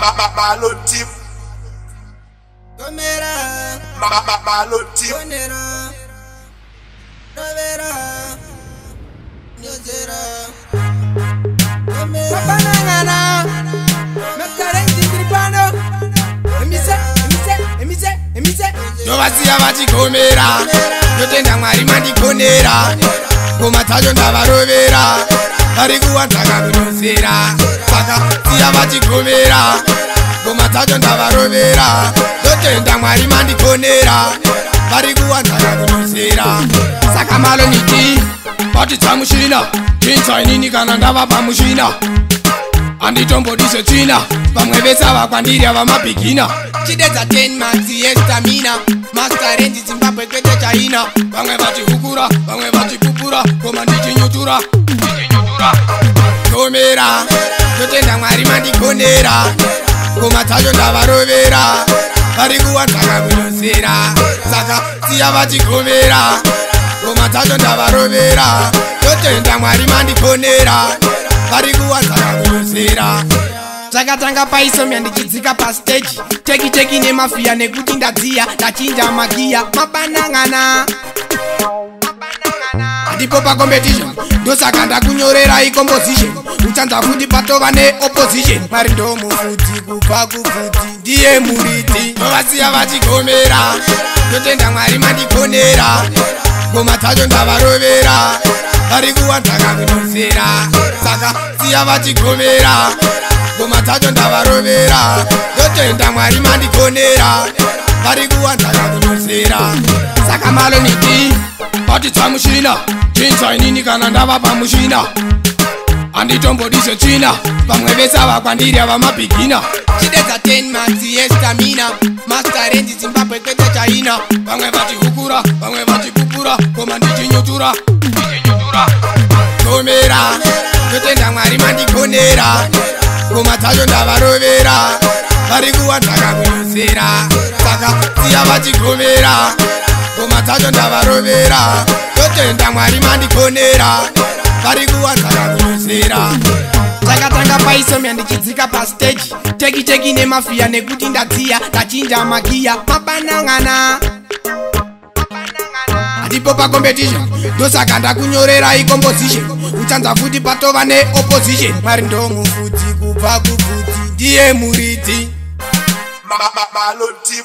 Maloti. Gomera. Maloti. Gonera. Rovera. Nyozera. Gomera. Papanangana. Makarenzi ndiri Emise, emise, emise, emise. Ndovasiya vachigomera, ndotenda Mwari mandigonera. Ngoma dzacho ndavarovera, vari kuwanzaka kunyozera. Saka siya vachigomera, ngoma dzacho ndavarovera, ndotenda Mwari mandigonera, vari kuwanzaka kunyozera. Saka maloniti batidza mushina, chinzwa inini kana ndava pamushina. Handitombodise tsvina, vamwe vese ava kwandiri ava mabhigina. Chidedza 10 marks yestamina. Master Range Zimbabwe kwete China. Vamwe vachihukura, vamwe vachipupura, koma ndichinyutura, ndichinyutura. Gomera, ndotenda Mwari mandigonera, ngoma dzacho ndavarovera, vari kuwanzaka kunyozera. Saka siya vachigomera, ngoma dzacho ndavarovera, ndotenda Mwari mandigonera, vari kuwanzaka kunyozera. Takatanga paisomya ndichidzika pastage, teki teki nemafiya nekuti ndadziya, ndachinja magiya mabanangana. Handipo pacompetition, ndosaka ndakunyorerai composition. Uchanza futi patova neopposition. Mwari ndomufudzi kubva kubvudzi, ndiye muridzi. Ndovasiya vachigomera, ndotenda Mwari mandigonera, ngoma dzacho ndavarovera, vari kuwanzaka kunyozera. Saka siya vachigomera, ngoma dzacho ndavarovera, ndotenda Mwari mandigonera, vari kuwanzaka kunyozera. Saka maloniti batidza mushina, chinzwa inini kana ndava pamushina. Handitombodise tsvina, vamwe vese ava kwandiri ava mabhigina. Chidedza 10 marks yestamina. Master Range Zimbabwe kwete China. Vamwe vachihukura, vamwe vachipupura, koma ndichinyutura, ndichinyutura. Gomera, ndotenda Mwari mandigonera, ngoma dzacho ndavarovera, vari kuwanzaka kunyozera. Saka siya vachigomera, ngoma dzacho ndavarovera, ndotenda Mwari mandigonera, vari kuwanzaka kunyozera. Takatanga paisomya ndichidzika pastage, teki teki nemafiya nekuti ndadziya, ndachinja magiya mabanangana. Handipo pacompetition, ndosaka ndakunyorerai composition. Uchanza futi patova neopposition. Mwari ndomufudzi kubva kubvudzi, ndiye muridzi. Maloti.